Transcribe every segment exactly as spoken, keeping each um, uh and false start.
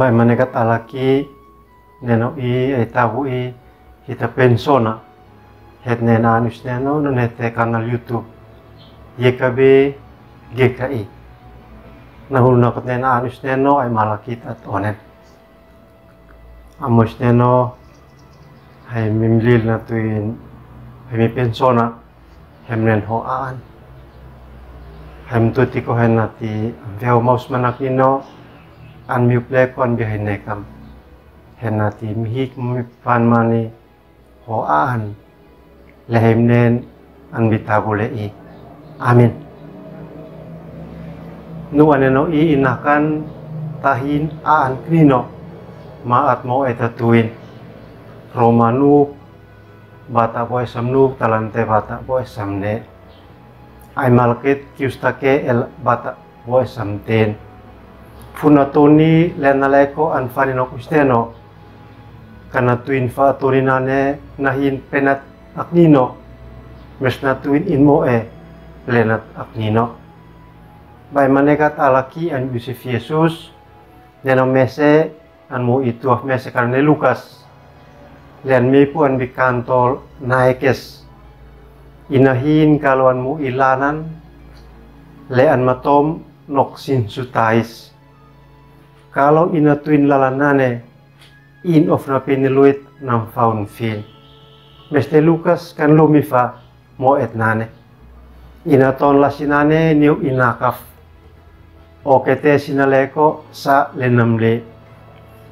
Bai manekat alaki neno i ai tabu i hita pensona. Het nena anus neno no nete kanal YouTube. Ye kabe ge ka i. Na hulu nakot nena anus neno ai malakit at onen. Amos neno hai mimlil na tuin hai mi pensona. Hem nen ho aan. Hem tuti ko hen nati veo maus manak nino an mi uple ko an bi hai nekam. Hen nati mihik mi pan mani ho aan. Le hem nen an bi tabu le i. Amen. Nu aneno i inakan tahin aan knino. Ma at mo eta tuin. Roma nu bata boy samnu talante bata boy samne. Ai malkit kiusta ke el bata boy samten. Funa toni lena leko an fani no kusteno. Kana tuin fa toni nane nahin penat aknino. Mes na tuin in mo e lenat aknino. Bai manekat alaki an Yusuf Yesus. Neno mese an mu i tuaf mese kan ne Lukas. Len mi pu an bi kantol naekes. Inahin kalo an mu i lanan le an matom nok sin sutais. Kalo ina tuin lalan nane in of na piniluit nam faun fin. Meste Lukas kan lumi fa mo et nane. Ina ton lasi nane niu inakaf. Okete sina leko sa lenam le.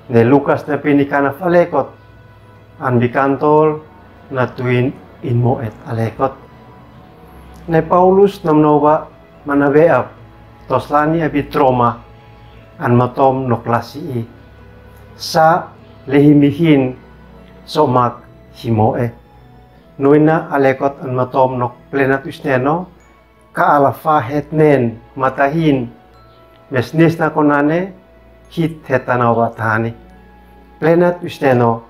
Ne Lukas na pini kana fa lekot. An bi kantol na tuin in mo et alekot. Ne Paulus nam noba mana beap. Tos lani abi troma. An matom nok lasi i. Sa lehimihin so mak himo e. Nuina alekot an matom nok plenat usteno, ka ala fa het nen matahin, mes nis na konane, hit het tana oba tani. Plenat usteno,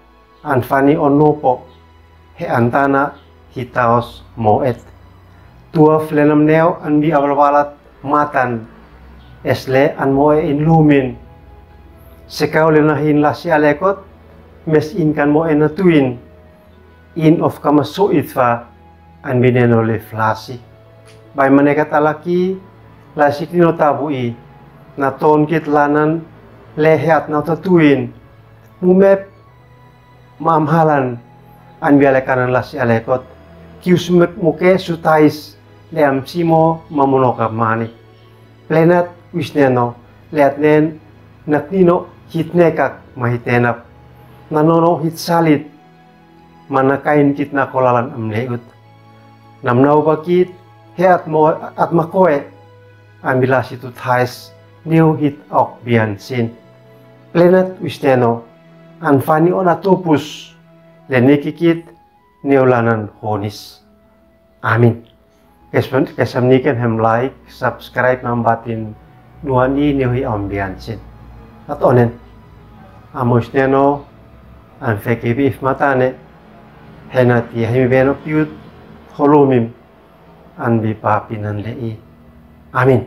an fani on nupo, he an tana hitaos mo et. Tuaf lenam neo an bi abalabalat matan, es le an mo e in lumin. Sekau lenahin lasi alekot, mes in kan mo e na tuin. In of kama so it fa an bi neno le flasi. Bai manekat alaki lasi kino tabu i na ton kit lanan le heat na tatuin. Mumep mam halan an bi alekanan lasi alekot. Kius mep muke sutais le am simo mamunoka mani. Plenat wis neno le at nen nak nino hit nekak mahitenap. Na nono hit salit. Mana kain kit na kolalan am leut. Nam nau bakit he at mo at makoe. Am bila situ thais niu hit auk bian sin. Plenat wisteno an fani ona tupus le nikikit niu lanan honis. Amin. Kesam niken hem like, subscribe nam batin nuan i niu hi ambiansin. At onen. Amos neno an feke bi if matane. Hena ti hemi beno piut holumim an bi papinan le i. Amin.